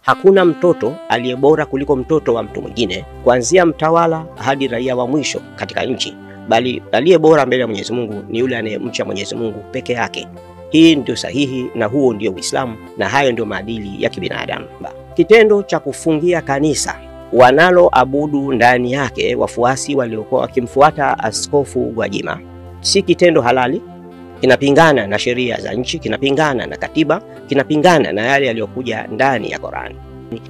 Hakuna mtoto aliye bora kuliko mtoto wa mtu mwingine, kuanzia mtawala hadi raia wa mwisho katika nchi, bali aliye bora mbele ya Mwenyezi Mungu ni yule anayemcha Mwenyezi Mungu peke yake. Hii ndio sahihi na huo ndio Uislamu na hayo ndio maadili ya kibinadamu. Kitendo cha kufungia kanisa wanaloabudu ndani yake wafuasi waliokuwa wakimfuata Askofu Gwajima si kitendo halali. Kinapingana na sheria za nchi, kinapingana na katiba, kinapingana na yale yaliyokuja ndani ya Qur'an.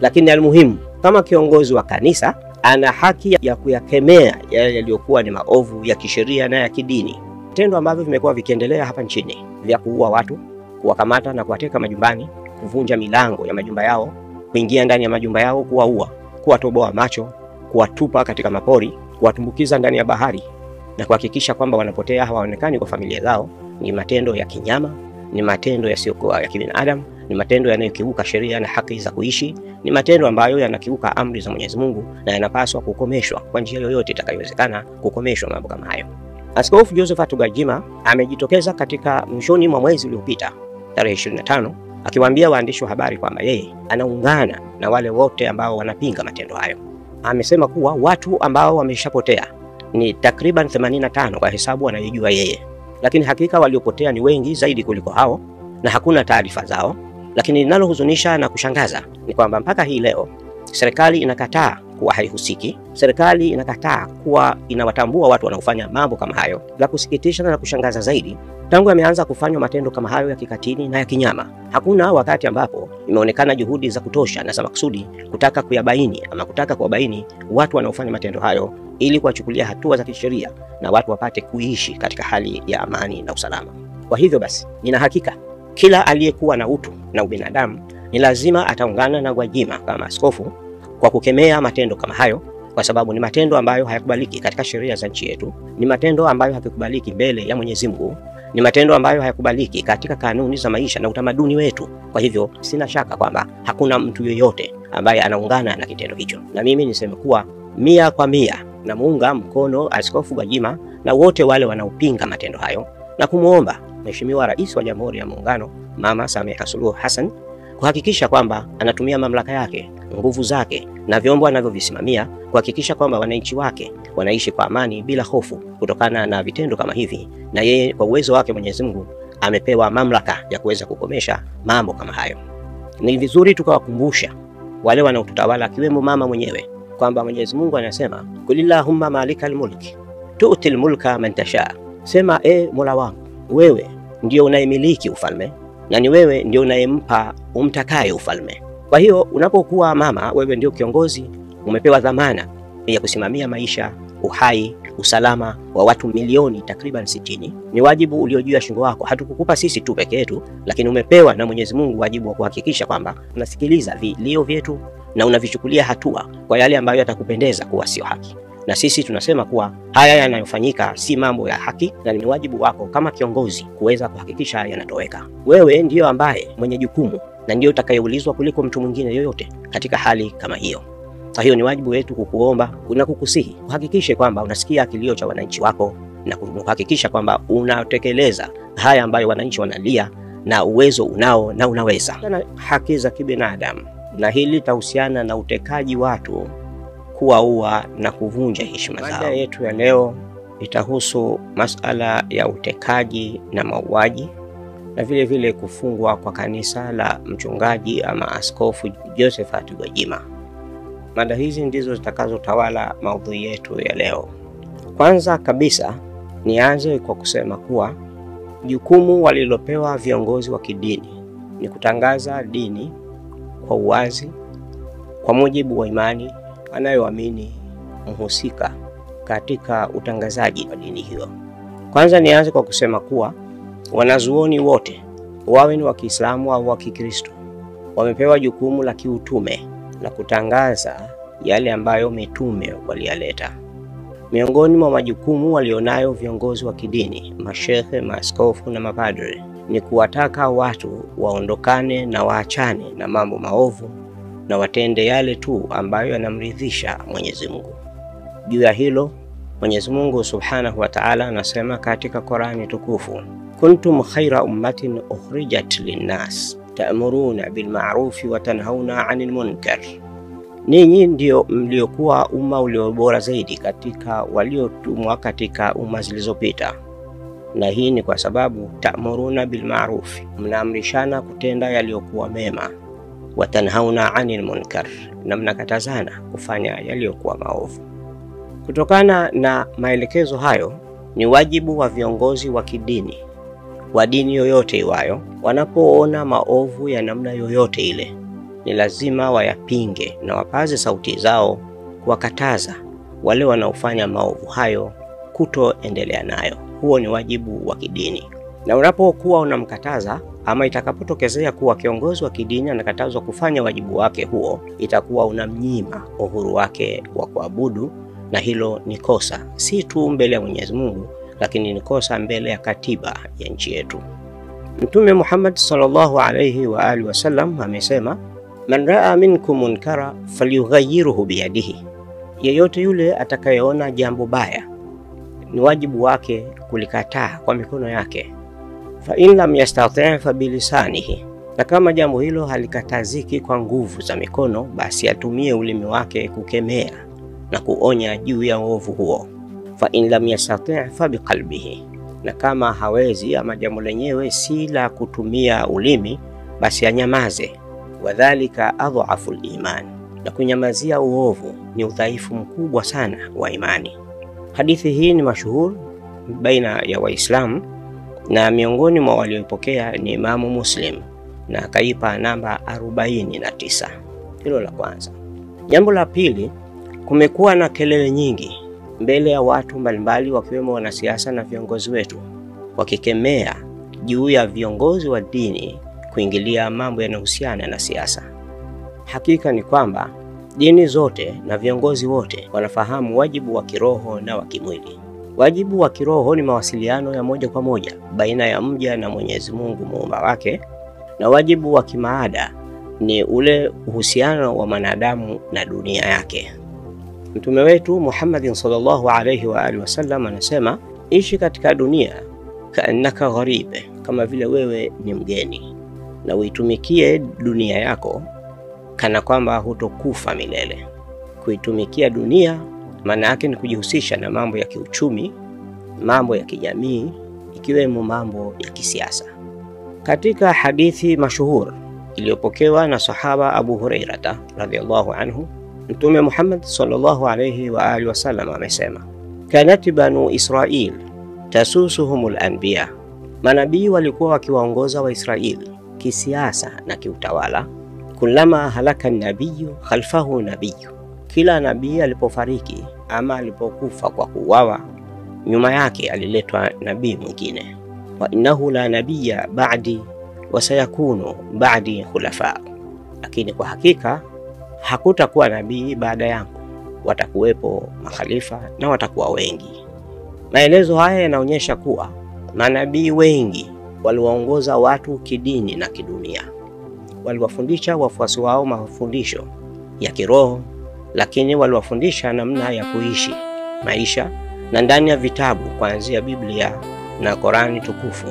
Lakini almuhimu, kama kiongozi wa kanisa ana haki ya kuyakemea yale yaliyokuwa ni maovu ya kisheria na ya kidini. Vitendo ambavyo vimekuwa vikiendelea hapa nchini vya kuua watu, kuwakamata na kuwateka majumbani, kuvunja milango ya majumba yao, kuingia ndani ya majumba yao, kuwaua, kuwatoboa macho, kuwatupa katika mapori, kuwatumbukiza ndani ya bahari na kuhakikisha kwamba wanapotea hawaonekani kwa familia zao, ni matendo ya kinyama, ni matendo yasiyokuwa ya kibinadamu, ni matendo yanayokiuka sheria na haki za kuishi, ni matendo ambayo yanakiuka amri za Mwenyezi Mungu na yanapaswa kukomeshwa kwa njia yoyote itakayowezekana kukomeshwa mambo kama hayo. Askofu Josephat Gwajima amejitokeza katika mwishoni mwa mwezi uliopita tarehe 25 akiwaambia waandishi wa habari kwamba yeye anaungana na wale wote ambao wanapinga matendo hayo. Amesema kuwa watu ambao wameshapotea ni takriban 85 kwa hesabu anayojua yeye, lakini hakika waliopotea ni wengi zaidi kuliko hao na hakuna taarifa zao. Lakini linalohuzunisha na kushangaza ni kwamba mpaka hii leo serikali inakataa kuwa haihusiki, serikali inakataa kuwa inawatambua watu wanaofanya mambo kama hayo. La kusikitisha na kushangaza zaidi, tangu yameanza kufanywa matendo kama hayo ya kikatili na ya kinyama, hakuna wakati ambapo imeonekana juhudi za kutosha na za makusudi kutaka kuyabaini ama kutaka kuwabaini watu wanaofanya matendo hayo ili kuwachukulia hatua za kisheria na watu wapate kuishi katika hali ya amani na usalama. Kwa hivyo basi, nina hakika kila aliyekuwa na utu na ubinadamu ni lazima ataungana na Gwajima kama askofu kwa kukemea matendo kama hayo, kwa sababu ni matendo ambayo hayakubaliki katika sheria za nchi yetu, ni matendo ambayo hayakubaliki mbele ya Mwenyezi Mungu, ni matendo ambayo hayakubaliki katika kanuni za maisha na utamaduni wetu. Kwa hivyo sina shaka kwamba hakuna mtu yeyote ambaye anaungana na kitendo hicho, na mimi niseme kuwa 100% namuunga mkono Askofu Gwajima na wote wale wanaopinga matendo hayo, na kumuomba Mheshimiwa Rais wa Jamhuri ya Muungano Mama Samia Suluhu Hassan kuhakikisha kwamba anatumia mamlaka yake, nguvu zake na vyombo anavyovisimamia kuhakikisha kwamba wananchi wake wanaishi kwa amani bila hofu kutokana na vitendo kama hivi, na yeye kwa uwezo wake Mwenyezi Mungu amepewa mamlaka ya kuweza kukomesha mambo kama hayo. Ni vizuri tukawakumbusha wale wanaotutawala akiwemo mama mwenyewe kwamba Mwenyezi Mungu anasema, kulillahumma malikal mulki tu'til mulka man tasha, sema Mola wangu, wewe ndio unayemiliki ufalme na ni wewe ndio unayempa umtakaye ufalme. Kwa hiyo unapokuwa mama, wewe ndio kiongozi, umepewa dhamana ya kusimamia maisha, uhai, usalama wa watu milioni takriban 60. Ni wajibu ulio juu ya shingo wako. Hatukukupa sisi tu peke yetu, lakini umepewa na Mwenyezi Mungu wajibu wa kuhakikisha kwamba unasikiliza vilio vyetu na unavichukulia hatua kwa yale ambayo yatakupendeza kuwa sio haki. Na sisi tunasema kuwa haya yanayofanyika si mambo ya haki, na ni wajibu wako kama kiongozi kuweza kuhakikisha yanatoweka. Wewe ndiyo ambaye mwenye jukumu na ndiyo utakayeulizwa kuliko mtu mwingine yoyote katika hali kama hiyo. Kwa hiyo ni wajibu wetu kukuomba na kukusihi uhakikishe kwamba unasikia kilio cha wananchi wako na kuhakikisha kwamba unatekeleza haya ambayo wananchi wanalia, na uwezo unao na unaweza. Na haki za kibinadamu, na hili litahusiana na utekaji watu, kuwaua na kuvunja heshima zao. Mada yetu ya leo itahusu masala ya utekaji na mauaji na vile vile kufungwa kwa kanisa la mchungaji ama Askofu Josephat Gwajima. Mada hizi ndizo zitakazotawala maudhui yetu ya leo. Kwanza kabisa nianze kwa kusema kuwa jukumu walilopewa viongozi wa kidini ni kutangaza dini kwa uwazi kwa mujibu wa imani anayoamini mhusika katika utangazaji wa dini hiyo. Kwanza nianze kwa kusema kuwa wanazuoni wote, wawe ni wa Kiislamu au wa Kikristo, wamepewa jukumu la kiutume la kutangaza yale ambayo mitume waliyaleta. Miongoni mwa majukumu walionayo viongozi wa kidini, mashehe, maaskofu na mapadre, ni kuwataka watu waondokane na waachane na mambo maovu na watende yale tu ambayo yanamridhisha Mwenyezi Mungu. Juu ya hilo, Mwenyezi Mungu Subhanahu wa Ta'ala anasema katika Qur'ani tukufu, kuntum khaira ummatin ukhrijat linnas ta'muruna bil ma'rufi wa tanhauna 'anil munkar, ninyi ndio mliokuwa umma ulio bora zaidi katika waliotumwa katika umma zilizopita. Na hii ni kwa sababu ta'muruna bil ma'rufi, mnaamrishana kutenda yaliyokuwa mema, wa tanhauna 'anil munkar, na mnakatazana kufanya yaliyokuwa maovu. Kutokana na maelekezo hayo, ni wajibu wa viongozi wa kidini wa dini yoyote iwayo, wanapoona maovu ya namna yoyote ile, ni lazima wayapinge na wapaze sauti zao kuwakataza wale wanaofanya maovu hayo kutoendelea nayo. Huo ni wajibu wa kidini. Na unapokuwa unamkataza ama itakapotokezea kuwa kiongozi wa kidini anakatazwa kufanya wajibu wake huo, itakuwa unamnyima uhuru wake wa kuabudu, na hilo ni kosa si tu mbele ya Mwenyezi Mungu, lakini ni kosa mbele ya katiba ya nchi yetu. Mtume Muhammad sallallahu alayhi wa alihi wasallam amesema, man raa minkum munkara falyughayyirhu biyadihi, yeyote yule atakayeona jambo baya ni wajibu wake kulikataa kwa mikono yake. Fa in lam yastati' fa bilisanihi, na kama jambo hilo halikataziki kwa nguvu za mikono, basi atumie ulimi wake kukemea na kuonya juu ya uovu huo. Fa in lam yastati' fa biqalbihi, na kama hawezi ama jambo lenyewe si la kutumia ulimi, basi anyamaze. Wadhalika adhafu al-iman, na kunyamazia uovu ni udhaifu mkubwa sana wa imani. Hadithi hii ni mashuhuri baina ya Waislamu, na miongoni mwa walioipokea ni Imamu Muslim na akaipa namba 49. Hilo la kwanza. Jambo la pili, kumekuwa na kelele nyingi mbele ya watu mbalimbali wakiwemo wanasiasa na viongozi wetu, wakikemea juu ya viongozi wa dini kuingilia mambo yanayohusiana na siasa. Hakika ni kwamba dini zote na viongozi wote wanafahamu wajibu wa kiroho na wa kimwili. Wajibu wa kiroho ni mawasiliano ya moja kwa moja baina ya mja na Mwenyezi Mungu muumba wake, na wajibu wa kimaada ni ule uhusiano wa mwanadamu na dunia yake. Mtume wetu Muhammad sallallahu alayhi wa alihi wasallam anasema, ishi katika dunia kaannaka gharibe, kama vile wewe ni mgeni, na uitumikie dunia yako kana kwamba hutokufa milele. Kuitumikia dunia maana yake ni kujihusisha na mambo ya kiuchumi, mambo ya kijamii, ikiwemo mambo ya kisiasa. Katika hadithi mashuhur iliyopokewa na sahaba Abu Hurairah radhiyallahu anhu, Mtume Muhammad sallallahu alayhi wa alihi wasallam amesema, kanat banu Israil tasusuhumul anbiya, manabii walikuwa wakiwaongoza Waisraeli kisiasa na kiutawala. Kulama halaka nabiyu khalfahu nabiyu, kila nabii alipofariki ama alipokufa kwa kuuawa, nyuma yake aliletwa nabii mwingine. Wa innahu la nabiyya ba'di wa sayakunu ba'di khulafa, lakini kwa hakika hakutakuwa nabii baada yangu, watakuwepo makhalifa na watakuwa wengi. Maelezo haya yanaonyesha kuwa manabii wengi waliwaongoza watu kidini na kidunia. Waliwafundisha wafuasi wao mafundisho ya kiroho, lakini waliwafundisha namna ya kuishi maisha, na ndani ya vitabu kuanzia Biblia na Korani tukufu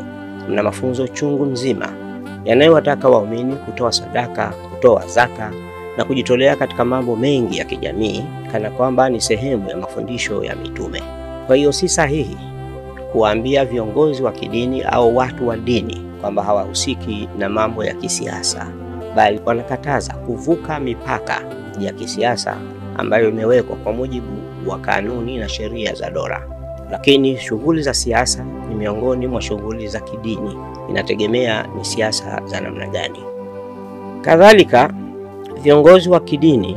mna mafunzo chungu mzima yanayowataka waumini kutoa sadaka, kutoa zaka na kujitolea katika mambo mengi ya kijamii, kana kwamba ni sehemu ya mafundisho ya mitume. Kwa hiyo si sahihi kuambia viongozi wa kidini au watu wa dini kwamba hawahusiki na mambo ya kisiasa, bali wanakataza kuvuka mipaka ya kisiasa ambayo imewekwa kwa mujibu wa kanuni na sheria za dola. Lakini shughuli za siasa ni miongoni mwa shughuli za kidini, inategemea ni siasa za namna gani. Kadhalika, viongozi wa kidini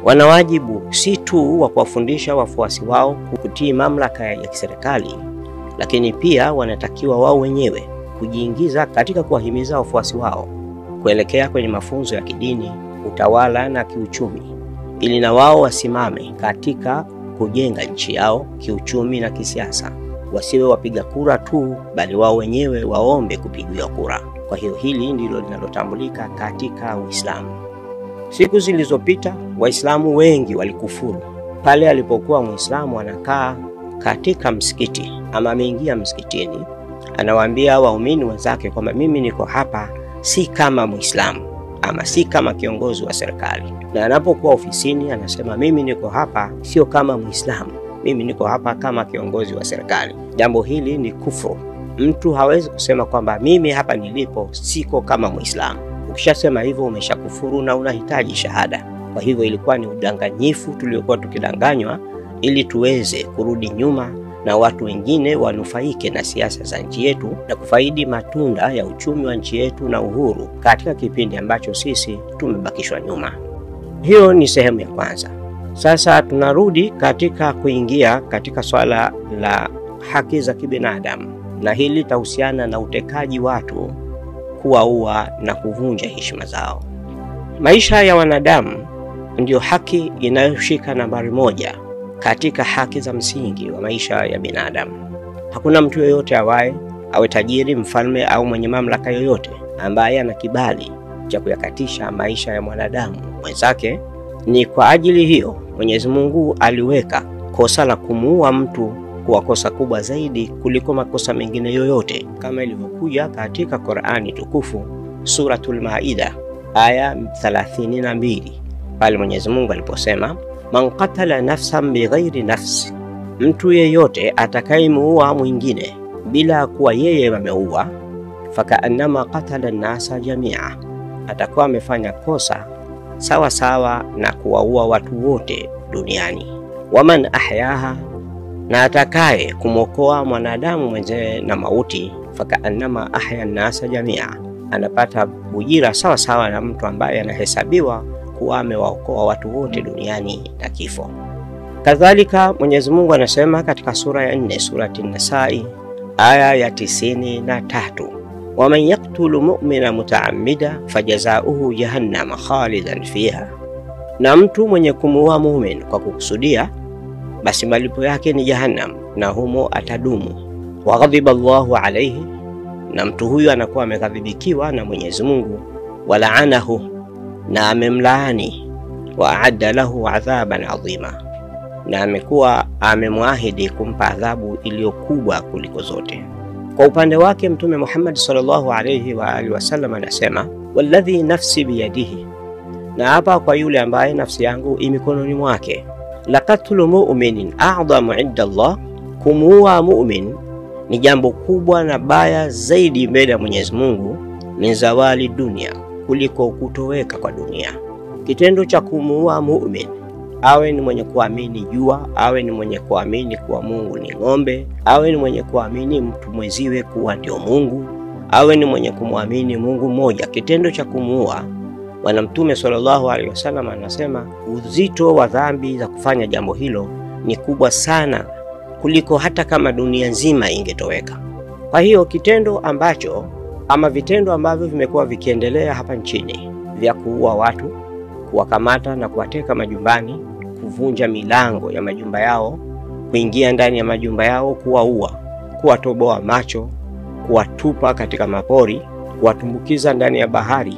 wana wajibu si tu wa kuwafundisha wafuasi wao kutii mamlaka ya kiserikali, lakini pia wanatakiwa wao wenyewe kujiingiza katika kuwahimiza wafuasi wao kuelekea kwenye mafunzo ya kidini, utawala na kiuchumi, ili na wao wasimame katika kujenga nchi yao kiuchumi na kisiasa. Wasiwe wapiga kura tu, bali wao wenyewe waombe kupigiwa kura. Kwa hiyo hili ndilo linalotambulika katika Uislamu. Siku zilizopita Waislamu wengi walikufuru pale alipokuwa Muislamu anakaa katika msikiti ama ameingia msikitini, anawaambia waumini wenzake kwamba mimi niko hapa si kama Muislamu ama si kama kiongozi wa serikali. Na anapokuwa ofisini anasema mimi niko hapa sio kama Muislamu, mimi niko hapa kama kiongozi wa serikali. Jambo hili ni kufuru. Mtu hawezi kusema kwamba mimi hapa nilipo siko kama Muislamu. Ukishasema hivyo umeshakufuru na unahitaji shahada. Kwa hivyo ilikuwa ni udanganyifu tuliokuwa tukidanganywa ili tuweze kurudi nyuma na watu wengine wanufaike na siasa za nchi yetu na kufaidi matunda ya uchumi wa nchi yetu na uhuru katika kipindi ambacho sisi tumebakishwa nyuma. Hiyo ni sehemu ya kwanza. Sasa tunarudi katika kuingia katika swala la haki za kibinadamu, na hili litahusiana na utekaji watu, kuwaua na kuvunja heshima zao. Maisha ya wanadamu ndiyo haki inayoshika nambari 1 katika haki za msingi wa maisha ya binadamu. Hakuna mtu yoyote awaye, awe tajiri, mfalme au mwenye mamlaka yoyote, ambaye ana kibali cha kuyakatisha maisha ya mwanadamu mwenzake. Ni kwa ajili hiyo Mwenyezi Mungu aliweka kosa la kumuua mtu kuwa kosa kubwa zaidi kuliko makosa mengine yoyote, kama ilivyokuja katika Qur'ani tukufu Suratul Maida aya 32, pale Mwenyezi Mungu aliposema man qatala nafsan bighairi nafsi, mtu yeyote atakayemuua mwingine bila kuwa yeye ameua, fakaannama qatala an-nasa jamia, atakuwa amefanya kosa sawa sawa na kuwaua watu wote duniani. Waman ahyaha, na atakaye kumwokoa mwanadamu mwenzewe na mauti, fakaannama ahya an-nasa jamia, anapata ujira sawa sawa na mtu ambaye anahesabiwa kuwa amewaokoa watu wote duniani na kifo. Kadhalika Mwenyezi Mungu anasema katika sura ya 4, surati An-Nisa'i aya ya 93, waman yaqtulu mu'mina muta'ammida fajazauhu jahannam khalidan fiha, na mtu mwenye kumuua mu'min kwa kukusudia, basi malipo yake ni jahannam na humo atadumu. Wa ghadiba Allahu alayhi, na mtu huyu anakuwa ameghadhibikiwa na Mwenyezi Mungu, walaanahu, na amemlaani, wa aadda lahu adhaban adhima, na amekuwa amemwahidi kumpa adhabu iliyokubwa kuliko zote. Kwa upande wake Mtume Muhammad sallallahu alayhi wa alihi wasallam anasema walladhi nafsi biyadihi, na hapa kwa yule ambaye nafsi yangu imikononi mwake, laqatlu mu'minin a'zamu 'inda Allah, kumuua mu'min ni jambo kubwa na baya zaidi mbele ya Mwenyezi Mungu, min zawali dunia, kuliko kutoweka kwa dunia. Kitendo cha kumuua mu'min, awe ni mwenye kuamini jua, awe ni mwenye kuamini kuwa Mungu ni ng'ombe, awe ni mwenye kuamini mtu mwenziwe kuwa ndio Mungu, awe ni mwenye kumwamini Mungu mmoja, kitendo cha kumuua, Bwana Mtume sallallahu alaihi wasallam anasema uzito wa dhambi za kufanya jambo hilo ni kubwa sana kuliko hata kama dunia nzima ingetoweka. Kwa hiyo kitendo ambacho ama vitendo ambavyo vimekuwa vikiendelea hapa nchini vya kuua watu, kuwakamata na kuwateka majumbani, kuvunja milango ya majumba yao, kuingia ndani ya majumba yao, kuwaua, kuwatoboa macho, kuwatupa katika mapori, kuwatumbukiza ndani ya bahari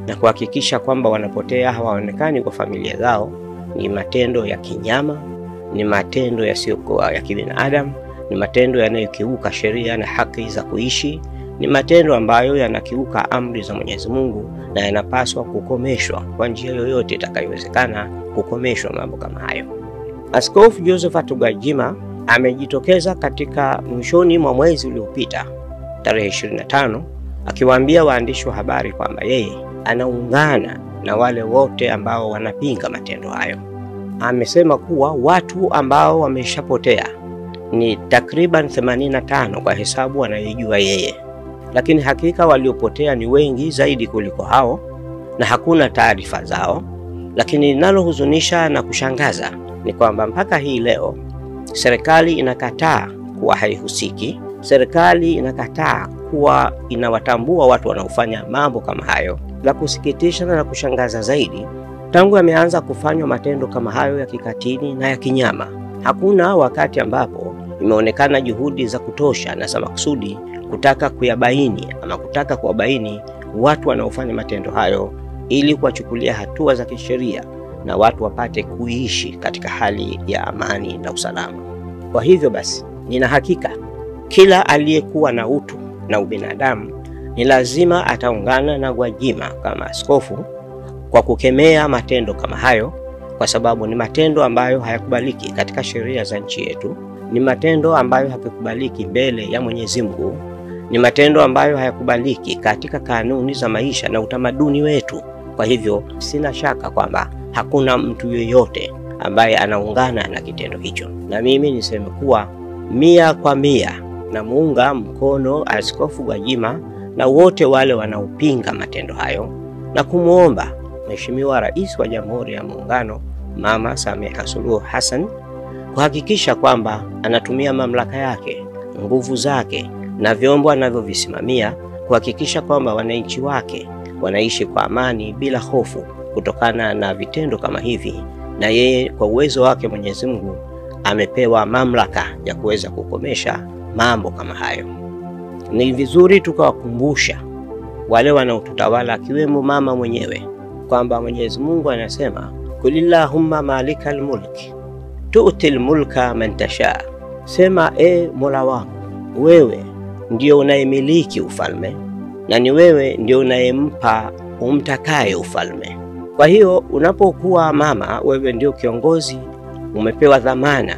na kuhakikisha kwamba wanapotea hawaonekani kwa familia zao, ni matendo ya kinyama, ni matendo yasiyokuwa ya kibinadamu, ni matendo yanayokiuka sheria na haki za kuishi, ni matendo ambayo yanakiuka amri za Mwenyezi Mungu na yanapaswa kukomeshwa kwa njia yoyote itakayowezekana kukomeshwa mambo kama hayo. Askofu Josephat Gwajima amejitokeza katika mwishoni mwa mwezi uliopita tarehe 25 akiwaambia waandishi wa habari kwamba yeye anaungana na wale wote ambao wanapinga matendo hayo. Amesema kuwa watu ambao wameshapotea ni takriban 85 kwa hesabu anayojua yeye, lakini hakika waliopotea ni wengi zaidi kuliko hao na hakuna taarifa zao. Lakini linalohuzunisha na kushangaza ni kwamba mpaka hii leo serikali inakataa kuwa haihusiki, serikali inakataa kuwa inawatambua watu wanaofanya mambo kama hayo. La kusikitisha na la kushangaza zaidi, tangu yameanza kufanywa matendo kama hayo ya kikatili na ya kinyama, hakuna wakati ambapo imeonekana juhudi za kutosha na za makusudi kutaka kuyabaini ama kutaka kuwabaini watu wanaofanya matendo hayo ili kuwachukulia hatua za kisheria na watu wapate kuishi katika hali ya amani na usalama. Kwa hivyo basi, nina hakika kila aliyekuwa na utu na ubinadamu ni lazima ataungana na Gwajima kama askofu kwa kukemea matendo kama hayo, kwa sababu ni matendo ambayo hayakubaliki katika sheria za nchi yetu, ni matendo ambayo hayakubaliki mbele ya Mwenyezi Mungu, ni matendo ambayo hayakubaliki katika kanuni za maisha na utamaduni wetu. Kwa hivyo sina shaka kwamba hakuna mtu yeyote ambaye anaungana na kitendo hicho, na mimi niseme kuwa 100% namuunga mkono Askofu Gwajima na wote wale wanaopinga matendo hayo, na kumuomba Mheshimiwa Rais wa Jamhuri ya Muungano Mama Samia Suluhu Hassan kuhakikisha kwamba anatumia mamlaka yake, nguvu zake na vyombo anavyovisimamia kuhakikisha kwamba wananchi wake wanaishi kwa amani bila hofu kutokana na vitendo kama hivi. Na yeye kwa uwezo wake Mwenyezi Mungu amepewa mamlaka ya kuweza kukomesha mambo kama hayo. Ni vizuri tukawakumbusha wale wanaotutawala akiwemo mama mwenyewe kwamba Mwenyezi Mungu anasema, kulillahumma malikal mulki tu'til mulka man tasha, sema e Mola wangu, wewe ndio unayemiliki ufalme na ni wewe ndio unayempa umtakaye ufalme. Kwa hiyo unapokuwa mama, wewe ndio kiongozi, umepewa dhamana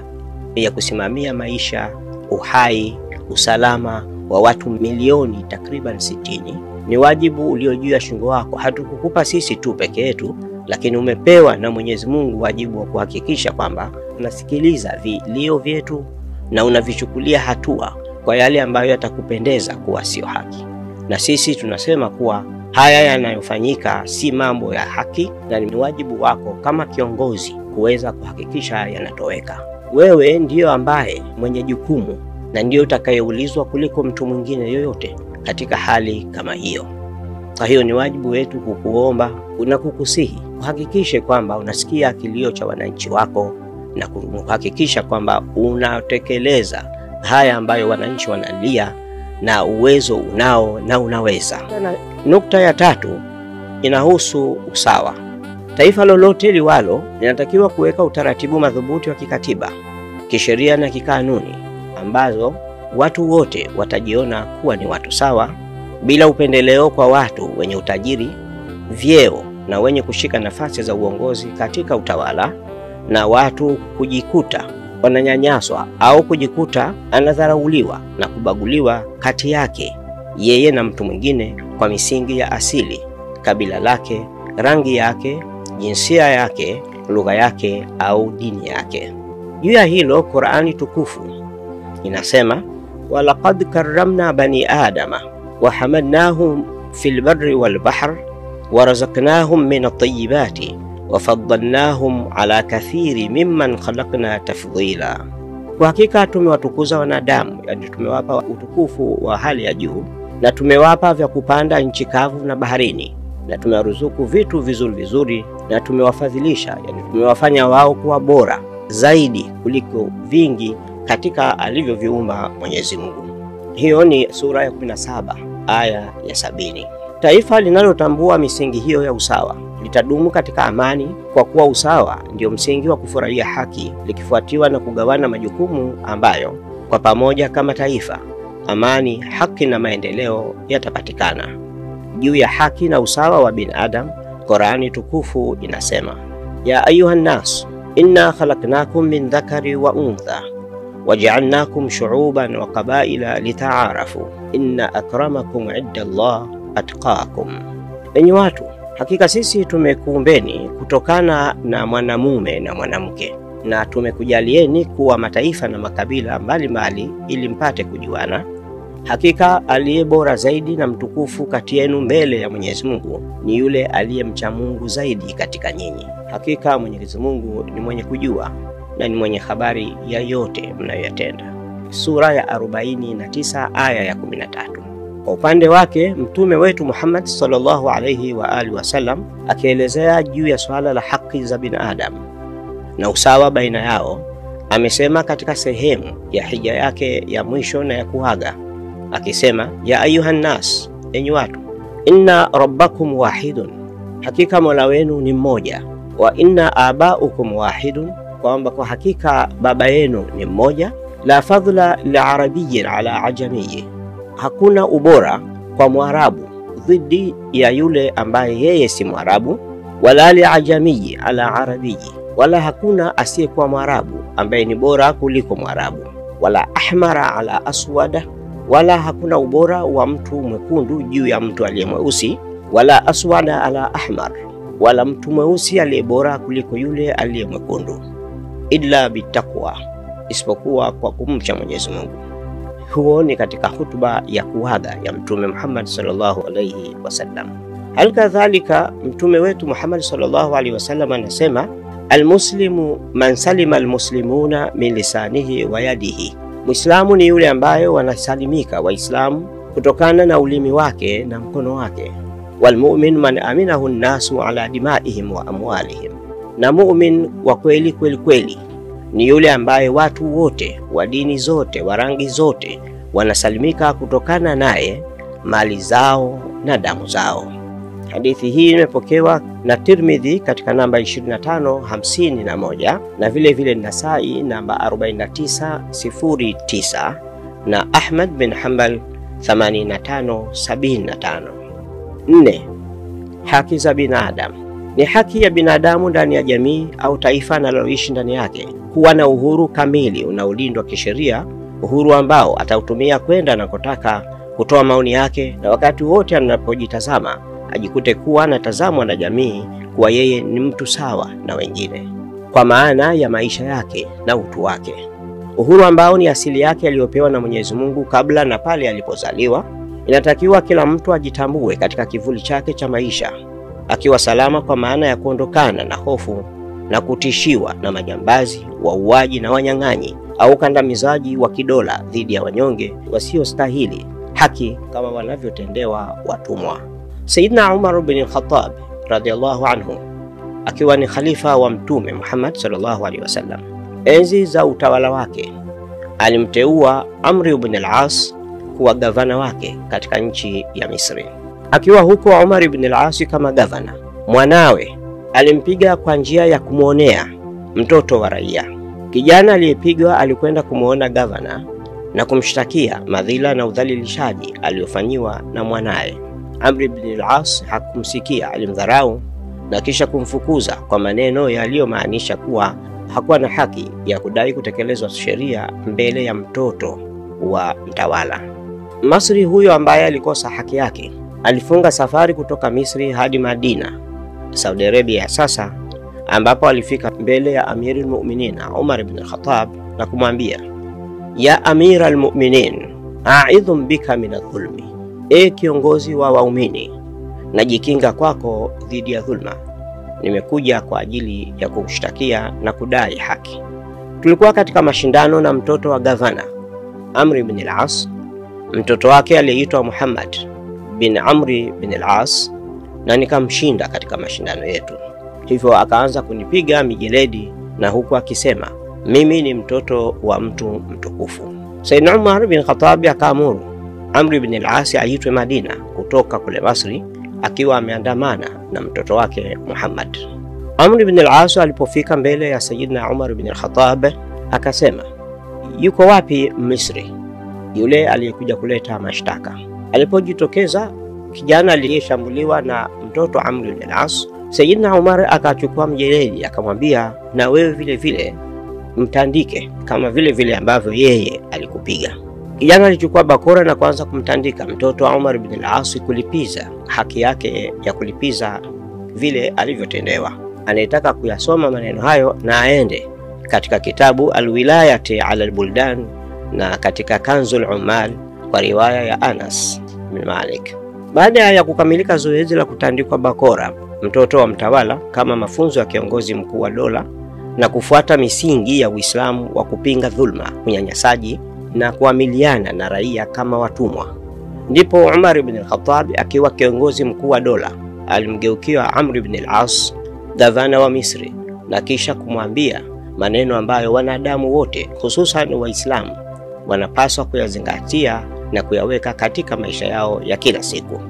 ya kusimamia maisha, uhai, usalama wa watu milioni takriban 60. Ni wajibu ulio juu ya shingo wako. Hatukukupa sisi tu peke yetu, lakini umepewa na Mwenyezi Mungu wajibu wa kuhakikisha kwamba unasikiliza vilio vyetu na unavichukulia hatua kwa yale ambayo yatakupendeza kuwa sio haki. Na sisi tunasema kuwa haya yanayofanyika si mambo ya haki, na ni wajibu wako kama kiongozi kuweza kuhakikisha yanatoweka. Wewe ndiyo ambaye mwenye jukumu na ndiyo utakayeulizwa kuliko mtu mwingine yoyote katika hali kama hiyo. Kwa hiyo ni wajibu wetu kukuomba na kukusihi uhakikishe kwamba unasikia kilio cha wananchi wako na kuhakikisha kwamba unatekeleza haya ambayo wananchi wanalia, na uwezo unao na unaweza. Na nukta ya tatu inahusu usawa. Taifa lolote liwalo linatakiwa kuweka utaratibu madhubuti wa kikatiba, kisheria na kikanuni ambazo watu wote watajiona kuwa ni watu sawa, bila upendeleo kwa watu wenye utajiri, vyeo na wenye kushika nafasi za uongozi katika utawala, na watu kujikuta wananyanyaswa au kujikuta anadharauliwa na kubaguliwa kati yake yeye na mtu mwingine kwa misingi ya asili, kabila lake, rangi yake, jinsia yake, lugha yake au dini yake. Juu ya hilo, Qur'ani tukufu inasema, walaqad karramna bani adama wa hamalnahum fil barri wal bahr warazaqnahum min at-tayyibati wafaddalnahum ala kathiri mimman khalaqna tafdhila. Kwa hakika tumewatukuza wanadamu, yani tumewapa utukufu wa hali ya juu, na tumewapa vya kupanda nchi kavu na baharini, na tumewaruzuku vitu vizuri vizuri, na tumewafadhilisha, yani tumewafanya wao kuwa bora zaidi kuliko vingi katika alivyoviumba Mwenyezi Mungu. Hiyo ni sura ya 17 aya ya 70. Taifa linalotambua misingi hiyo ya usawa litadumu katika amani, kwa kuwa usawa ndio msingi wa kufurahia haki, likifuatiwa na kugawana majukumu ambayo kwa pamoja kama taifa amani, haki na maendeleo yatapatikana. Juu ya haki na usawa wa binadamu, Qur'ani tukufu inasema, ya ayuhan nas inna khalaqnakum min dhakari wa untha waja'alnakum shu'uban wa qabaila lita'arafu inna akramakum 'inda Allah atqakum. Enyi watu, hakika sisi tumekuumbeni kutokana na mwanamume na mwanamke, na tumekujalieni kuwa mataifa na makabila mbalimbali ili mpate kujuana. Hakika aliye bora zaidi na mtukufu kati yenu mbele ya Mwenyezi Mungu ni yule aliyemcha Mungu zaidi katika nyinyi. Hakika Mwenyezi Mungu ni mwenye kujua na ni mwenye habari ya yote mnayoyatenda. Sura ya 49 aya ya 13. Kwa upande wake Mtume wetu Muhammad sallallahu alayhi wa alihi wasallam akielezea juu ya swala la haki za binadamu na usawa baina yao, amesema katika sehemu ya hija yake ya mwisho na ya kuaga akisema, ya ayuhan nas, enyi watu, inna rabbakum wahidun, hakika Mola wenu ni mmoja, wa inna abaukum wahidun, kwamba kwa hakika baba yenu ni mmoja, la fadhla liarabiyyin ala ajamiyyi, hakuna ubora kwa Mwarabu dhidi ya yule ambaye yeye si Mwarabu, wala liajamii ala arabiyi, wala hakuna asiyekuwa Mwarabu ambaye ni bora kuliko Mwarabu, wala ahmara ala aswada, wala hakuna ubora wa mtu mwekundu juu ya mtu aliye mweusi, wala aswada ala ahmar, wala mtu mweusi aliye bora kuliko yule aliye mwekundu, illa bitaqwa, isipokuwa kwa kumcha Mwenyezi Mungu. Huo ni katika hutuba ya kuaga ya Mtume Muhammad sallallahu alayhi wasallam. Halikadhalika Mtume wetu Muhammad sallallahu alayhi wasallam anasema, almuslimu man salima almuslimuna min lisanihi wa yadihi, Muislamu ni yule ambaye wanasalimika Waislamu kutokana na ulimi wake na mkono wake. Walmu'min man aminahu nnasu ala dimaihim wa amwalihim, na mu'min wa kweli kweli kweli ni yule ambaye watu wote wa dini zote wa rangi zote wanasalimika kutokana naye, mali zao na damu zao. Hadithi hii imepokewa na Tirmidhi katika namba 2551 na vile vile Nasai namba 4909 na Ahmad bin Hanbal 8575. 4. Haki za binadamu. Ni haki ya binadamu ndani ya jamii au taifa analoishi ndani yake kuwa na uhuru kamili unaolindwa kisheria, uhuru ambao atautumia kwenda anakotaka, kutoa maoni yake, na wakati wote anapojitazama ajikute kuwa anatazamwa na jamii kuwa yeye ni mtu sawa na wengine kwa maana ya maisha yake na utu wake. Uhuru ambao ni asili yake aliyopewa na Mwenyezi Mungu kabla na pale alipozaliwa. Inatakiwa kila mtu ajitambue katika kivuli chake cha maisha, akiwa salama kwa maana ya kuondokana na hofu na kutishiwa na majambazi, wauaji na wanyang'anyi au kandamizaji wa kidola dhidi ya wanyonge wasiostahili haki kama wanavyotendewa watumwa. Sayyidina Umar bin Khattab radhiallahu anhu akiwa ni khalifa wa Mtume Muhammad sallallahu alaihi wasallam, enzi za utawala wake alimteua Amr ibn al-As kuwa gavana wake katika nchi ya Misri. Akiwa huko Umar ibn al-As kama gavana, mwanawe alimpiga kwa njia ya kumuonea mtoto wa raia. Kijana aliyepigwa alikwenda kumuona gavana na kumshtakia madhila na udhalilishaji aliyofanyiwa na mwanae. Amr ibn al-As hakumsikia, alimdharau na kisha kumfukuza kwa maneno yaliyomaanisha kuwa hakuwa na haki ya kudai kutekelezwa sheria mbele ya mtoto wa mtawala. Masri huyo ambaye alikosa haki yake alifunga safari kutoka Misri hadi Madina, Saudi Arabia ya sasa, ambapo alifika mbele ya Amir al-Mu'minin Umar ibn al-Khattab na kumwambia, ya Amir al-Mu'minin, a'idhum bika min adh-dhulmi, e kiongozi wa waumini, najikinga kwako dhidi ya dhulma, nimekuja kwa ajili ya kukushtakia na kudai haki. Tulikuwa katika mashindano na mtoto wa gavana Amr ibn al-As, mtoto wake aliyeitwa Muhammad bin Amri bin al-As, na nikamshinda katika mashindano yetu. Hivyo akaanza kunipiga mijeledi na huku akisema mimi ni mtoto wa mtu mtukufu. Sayyidina Umar bin Khattab akaamuru Amr ibn al-As aitwe Madina kutoka kule Masri akiwa ameandamana na mtoto wake Muhammad. Amr ibn al-As alipofika mbele ya Sayyidina Umar ibn al-Khattab akasema, yuko wapi Misri yule aliyekuja kuleta mashtaka? Alipojitokeza kijana aliyeshambuliwa na mtoto Amr ibn al-As, Sayyidina Umar akachukua mjeledi akamwambia, na wewe vile vile mtandike kama vile vile ambavyo yeye alikupiga. Kijana alichukua bakora na kuanza kumtandika mtoto wa Umar ibn al-As kulipiza haki yake ya kulipiza vile alivyotendewa. Anayetaka kuyasoma maneno hayo na aende katika kitabu Al-Wilayati ala al-Buldan na katika Kanzul Ummal kwa riwaya ya Anas bin Malik. Baada ya kukamilika zoezi la kutandikwa bakora mtoto wa mtawala kama mafunzo ya kiongozi mkuu wa dola na kufuata misingi ya Uislamu wa kupinga dhulma, unyanyasaji na kuamiliana na raia kama watumwa, ndipo Umar ibn al-Khattab akiwa kiongozi mkuu wa dola alimgeukia Amr ibn al-As, gavana wa Misri, na kisha kumwambia maneno ambayo wanadamu wote hususan Waislamu wanapaswa kuyazingatia na kuyaweka katika maisha yao ya kila siku.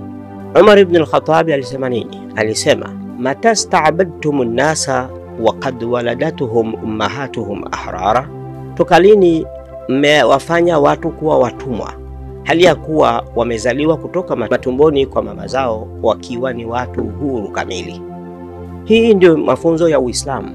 Umar ibn al-Khattab alisema nini? Alisema, matasta'badtumun nasa wa qad waladatuhum ummahatuhum ahrara, toka lini mmewafanya watu kuwa watumwa hali ya kuwa wamezaliwa kutoka matumboni kwa mama zao wakiwa ni watu huru kamili. Hii ndio mafunzo ya Uislamu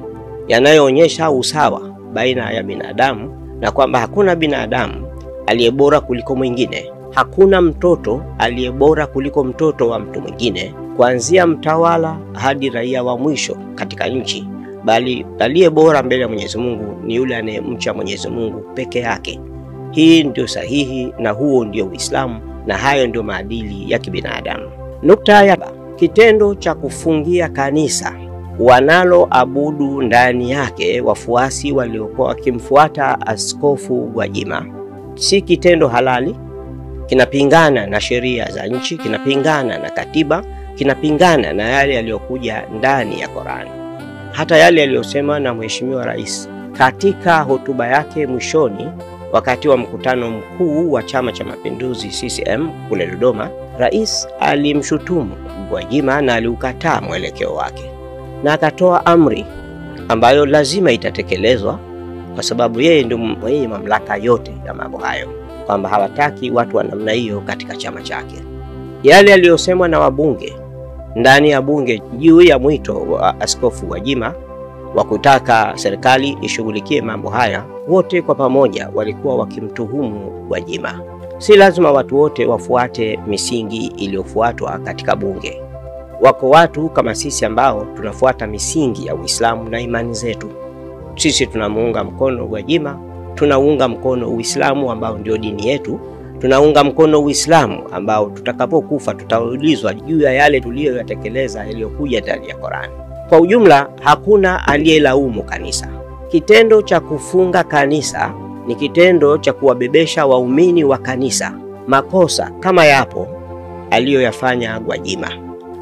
yanayoonyesha usawa baina ya binadamu na kwamba hakuna binadamu aliye bora kuliko mwingine. Hakuna mtoto aliye bora kuliko mtoto wa mtu mwingine, kuanzia mtawala hadi raia wa mwisho katika nchi, bali aliye bora mbele ya Mwenyezi Mungu ni yule anayemcha Mwenyezi Mungu peke yake. Hii ndio sahihi na huo ndio Uislamu na hayo ndio maadili ya kibinadamu. Nukta ya kitendo cha kufungia kanisa wanaloabudu ndani yake wafuasi waliokuwa wakimfuata Askofu Gwajima si kitendo halali. Kinapingana na sheria za nchi, kinapingana na katiba, kinapingana na yale yaliyokuja ndani ya Qur'an, hata yale yaliyosema na Mheshimiwa Rais katika hotuba yake mwishoni wakati wa mkutano mkuu wa Chama cha Mapinduzi CCM kule Dodoma. Rais alimshutumu Gwajima na aliukataa mwelekeo wake, na akatoa amri ambayo lazima itatekelezwa kwa sababu yeye ndio mwenye mamlaka yote ya mambo hayo, kwamba hawataki watu wa namna hiyo katika chama chake. Yale yaliyosemwa na wabunge ndani ya bunge juu ya mwito wa Askofu Gwajima wa kutaka serikali ishughulikie mambo haya, wote kwa pamoja walikuwa wakimtuhumu Gwajima. Si lazima watu wote wafuate misingi iliyofuatwa katika bunge. Wako watu kama sisi ambao tunafuata misingi ya Uislamu na imani zetu. Sisi tunamuunga mkono Gwajima, tunaunga mkono Uislamu ambao ndio dini yetu, tunaunga mkono Uislamu ambao tutakapokufa tutaulizwa juu ya yale tuliyoyatekeleza yaliyokuja ndani ya Qur'an. Kwa ujumla, hakuna aliyelaumu kanisa. Kitendo cha kufunga kanisa ni kitendo cha kuwabebesha waumini wa kanisa makosa kama yapo aliyoyafanya Gwajima.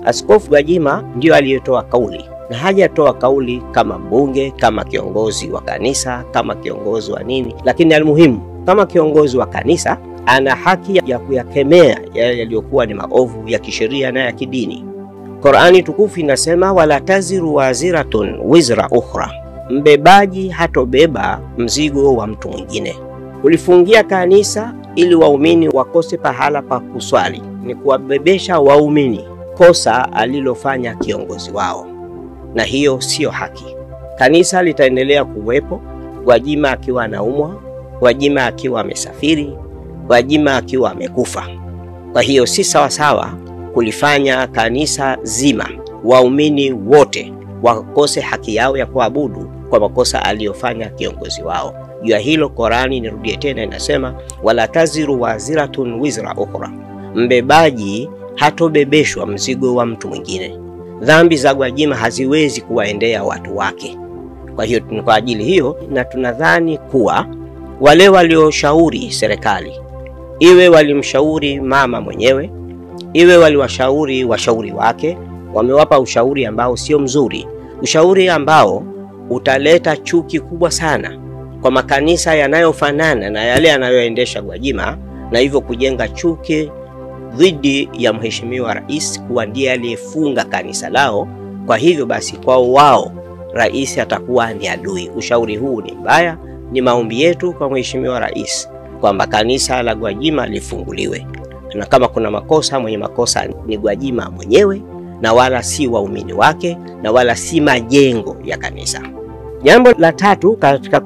Askofu Gwajima ndio aliyetoa kauli, na hajatoa kauli kama mbunge, kama kiongozi wa kanisa, kama kiongozi wa nini, lakini almuhimu kama kiongozi wa kanisa ana haki ya kuyakemea yale yaliyokuwa ni maovu ya kisheria na ya kidini. Qur'ani tukufu inasema, wala taziru waziratun wizra ukhra, mbebaji hatobeba mzigo wa mtu mwingine. Kulifungia kanisa ili waumini wakose pahala pa kuswali ni kuwabebesha waumini kosa alilofanya kiongozi wao, na hiyo sio haki. Kanisa litaendelea kuwepo, Gwajima akiwa anaumwa, Gwajima akiwa amesafiri, Gwajima akiwa amekufa. Kwa hiyo si sawasawa kulifanya kanisa zima waumini wote wakose haki yao ya kuabudu kwa makosa aliyofanya kiongozi wao. Juu ya hilo Qur'ani, nirudie tena, inasema wala taziru waziratun wizra ukhra, mbebaji hatobebeshwa mzigo wa mtu mwingine. Dhambi za Gwajima haziwezi kuwaendea watu wake. Kwa hiyo kwa ajili hiyo, na tunadhani kuwa wale walioshauri serikali, iwe walimshauri mama mwenyewe, iwe waliwashauri washauri wake, wamewapa ushauri ambao sio mzuri, ushauri ambao utaleta chuki kubwa sana kwa makanisa yanayofanana na yale yanayoendesha Gwajima, na hivyo kujenga chuki dhidi ya Mheshimiwa Rais kuwa ndiye aliyefunga kanisa lao. Kwa hivyo basi kwao wao rais atakuwa ni adui. Ushauri huu ni mbaya. Ni maombi yetu kwa Mheshimiwa Rais kwamba kanisa la Gwajima lifunguliwe, na kama kuna makosa, mwenye makosa ni Gwajima mwenyewe na wala si waumini wake na wala si majengo ya kanisa. Jambo la tatu katika